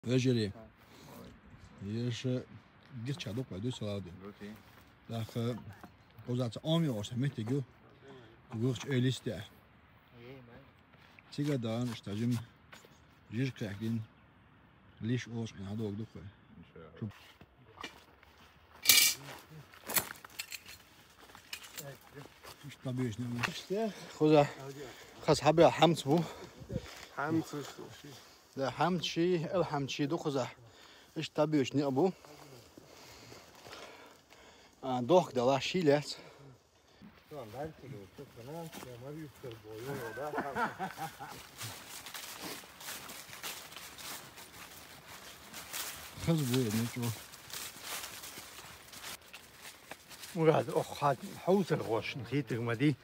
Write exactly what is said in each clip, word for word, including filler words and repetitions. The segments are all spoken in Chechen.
Вежарий. Еша гирча дукха ду салавди. Даха козаца оми оса метигу. Гурч элисте. Цига дан штажим жижиг кахгин лиш ош ин хадок дукха. Ишта бешне. Ишта хоза. Хас хабра хамц бу. Хамц. Да, хамчи, эл хамчи ду хоза. Ишта бешне абу. А, дох дала шилец. Хыз бу не чо. Мурад, ох, хат, хаусар гошн, хитр мади.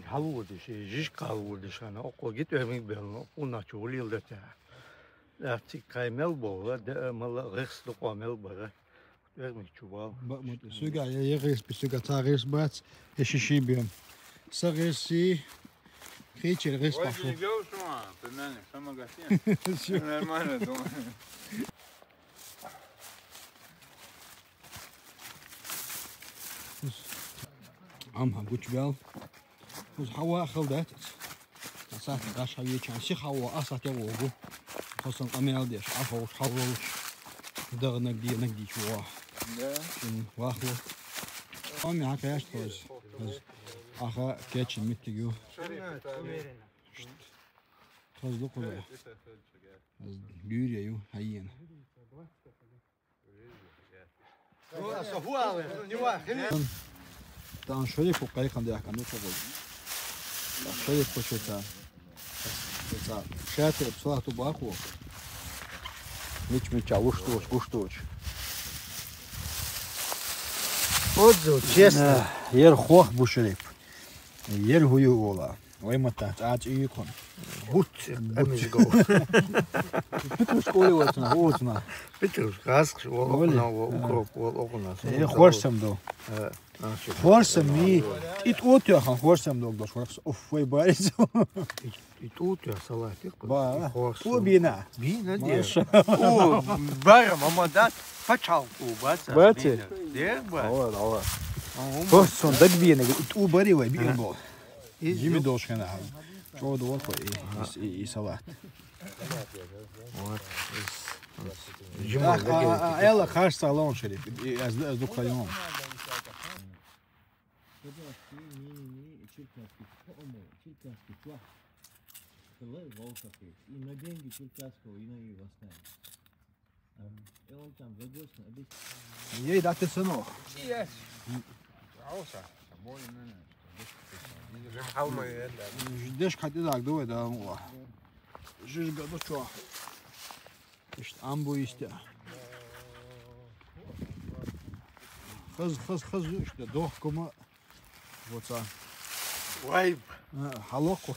Халурдиш, жиж халурдиш, ана, ох, гит эмик белн, уна чулил да та. Лаци каймел бола, да, мала, гыхс ду комел бара. Эмик чубал. Ба, мут, суга, я, я гыхс, би суга, та гыхс бац, я шиши бем. Са гыхси, хичер гыхс пошел. Ой, ты видел, что, племянник, что магазин? Всё нормально дома. Ам ха гучбел. Уз хава хылдат. Асат гаш хави чан си хава асат я вогу. Хосан амел деш, а хош хавлош. Дагнак ди, нак ди чуа. Да. Ин вахло. Ам я каяш тоз. Аха кечин митигю. Тоз лукула. Гюря ю, хайен. Там шоли ку кайхан дяка, ну, кого. Там шоли ку чё-то. Это, шатер, псалату баку. Мич мича, ушточ, ушточ. Отзыв, честно. Ер хох бушелеп. Ер хую ола. Ой, мата, ач и кон. Бут, амизго. Петруш коли вот на, вот на. Петруш, газ, ол Оли. Окна, ол укроп, ол окна. Э, хорсам до. Э, а, что? Хорсам и, и тут я хан хорсам до, дош хорс. Уф, ой, барис. И тут я салат, и Ба, хорс. О, бина. Бина, де. Маша. О, барам, ама да, пачал, о, баца. Баце? Бина. Де, ба. Ава, ава. О, Хорсон, даг бина, и ту бари, ой, бина бол. Из Жими ну- дошхана. Чё, вот, вот, и, и, и салат. Вот. Из- из- Жимо, А, да, а, а, Элла, хаш салон, шериф. И аз, аз духайон. Казахский, не, не, не, черкасский. По-моему, черкасский флаг. Хлы волков есть. И на деньги черкасского, и на и восстание. Ей, да ты, сынок. Yes. Ауса. Собой, не, не. Жим халма, э, да. Ждешь, хоть и так, давай, да, ну, ладно. Жиж году чё? Ишт амбу истя. Хыз, хыз, хыз, ишт дохкума. Вот са. Вайб. Э, халоку.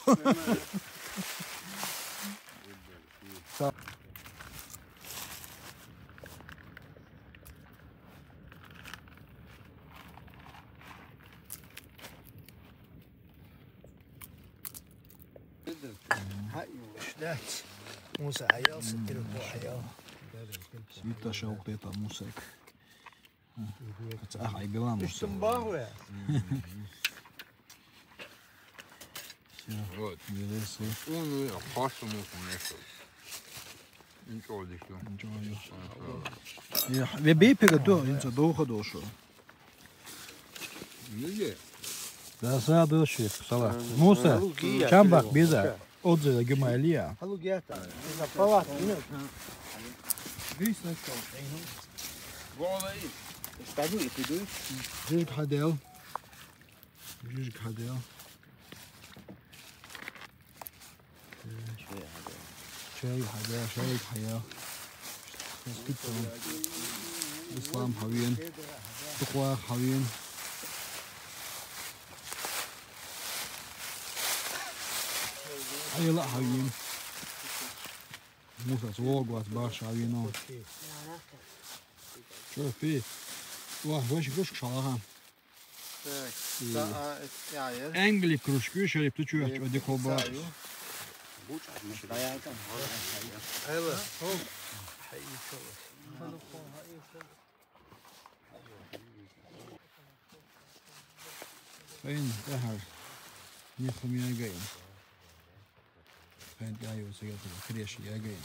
Са. Ха, юлыш, да. Муса аял, сытыр бу аял. Свита шаук это мусек. Ах, ай, бела муса. Үстүн бар бе? Всё. Вот. Бересиз. Он, ну, я пашу муку не что. Ничего здесь. Ничего. Я, ве бей пега то, инца доха дошу. Неге? Да, са доши, сала. Муса, чамбак биза. Отзывы гюмалия. Алу гята. За палат, не? Весь на что? Голый. Стаду и приду. Жижиг хадел. Жижиг хадел. Чай хадел, чай хадел. Скипом. Ислам хавин. Тухва хавин. Айла хавин. Муса свогвас баш хавино. Чё, пи? Ва, ваш гуш шалахан. Так. И са-, а, э, я, я. Энгли кружки, шериф, ты чё, Э, чё, дикоба? Саю. Элла. Айна, тӀаьхьара. Нихам яьгай. Айна тӀаьхьа йола цига тӀа, креша яьгай.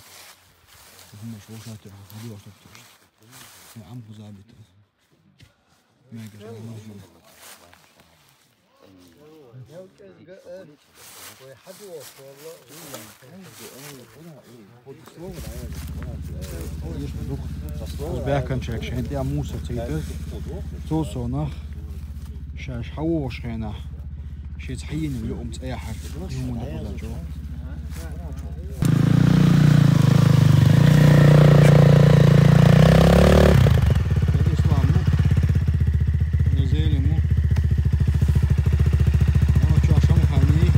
ХӀумаш вовшахтир, хьадош доктор. Я Ӏам хузабита. Мегаш Ӏам хузабита. Баьхкан чек шайна тӀа мусор ца йитар. Цул совнах шаьш хьавогӀуш хенахь, шеца хьаенна юкъам цӀе яхьар. Юхуна дукхаза чӀо. Ислам, ну, Незелиму. Ама чу Ашамхани.